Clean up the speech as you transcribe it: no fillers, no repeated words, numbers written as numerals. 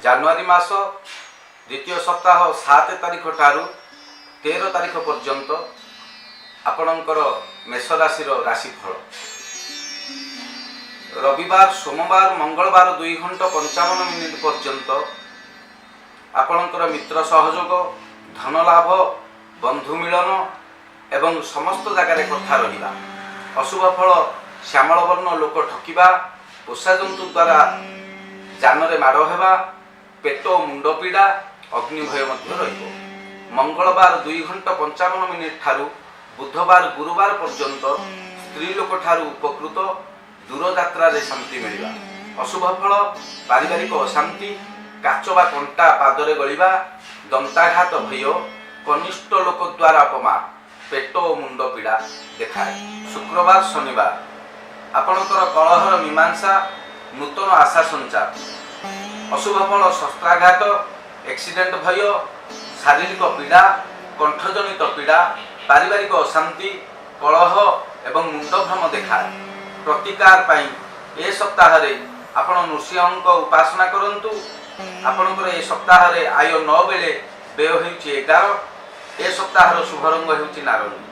ଜାନୁଆରୀ ମାସ ଦ୍ୱିତୀୟ ସପ୍ତାହ 7 ତାରିଖ ଠାରୁ 13 ତାରିଖ ପର୍ଯ୍ୟନ୍ତ ଆପଣଙ୍କର ମେଷ ରାଶିର ରାଶିଫଳ। ରବିବାର, ସୋମବାର, ମଙ୍ଗଳବାର 2 ଘଣ୍ଟା 55 ମିନିଟ୍ ପର୍ଯ୍ୟନ୍ତ ଆପଣଙ୍କର ମିତ୍ର ସହଯୋଗ, ଧନ ଲାଭ, ବନ୍ଧୁ ମିଳନ ଏବଂ ସମସ୍ତ ଜାଗାରେ କଥା ରହିବା। ଅଶୁଭ ଫଳ ଶ୍ୟାମଳ ବର୍ଣ୍ଣ, ଲୋକ ଠକିବା, ପୋଷା ଜନ୍ତୁ ଦ୍ୱାରା ଯାନରେ ମାଡ଼ ହେବା, ପେଟ ଓ ମୁଣ୍ଡ ପୀଡ଼ା, ଅଗ୍ନିଭୟ ମଧ୍ୟ ରହିବ। ମଙ୍ଗଳବାର 2 ଘଣ୍ଟା 55 ମିନିଟ୍ ଠାରୁ ବୁଧବାର, ଗୁରୁବାର ପର୍ଯ୍ୟନ୍ତ ସ୍ତ୍ରୀ ଲୋକ ଠାରୁ ଉପକୃତ, ଦୂରଯାତ୍ରାରେ ଶାନ୍ତି ମିଳିବା। ଅଶୁଭ ଫଳ ପାରିବାରିକ ଅଶାନ୍ତି, କାଚ ବା କଣ୍ଟା ପାଦରେ ଗଳିବା, ଦନ୍ତାଘାତ ଭୟ, କନିଷ୍ଠ ଲୋକ ଦ୍ୱାରା ଅପମାନ, ପେଟ ଓ ମୁଣ୍ଡ ପୀଡ଼ା ଦେଖାଏ। ଶୁକ୍ରବାର, ଶନିବାର ଆପଣଙ୍କର କଳହର ମୀମାଂସା, ନୂତନ ଆଶା ସଞ୍ଚାର। ଅଶୁଭ ଫଳ ଶସ୍ତ୍ରାଘାତ, ଆକ୍ସିଡେଣ୍ଟ ଭୟ, ଶାରୀରିକ ପୀଡ଼ା, କଣ୍ଠଜନିତ ପୀଡ଼ା, ପାରିବାରିକ ଅଶାନ୍ତି, କଳହ ଏବଂ ମୁଣ୍ଡଭ୍ରମ ଦେଖାଏ। ପ୍ରତିକାର ପାଇଁ ଏ ସପ୍ତାହରେ ଆପଣ ନୃସିଂହଙ୍କ ଉପାସନା କରନ୍ତୁ। ଆପଣଙ୍କର ଏ ସପ୍ତାହରେ ଆୟ 9 ବେଳେ ବ୍ୟୟ ହେଉଛି 11। ଏ ସପ୍ତାହର ଶୁଭ ରଙ୍ଗ ହେଉଛି ନାରଙ୍ଗୀ।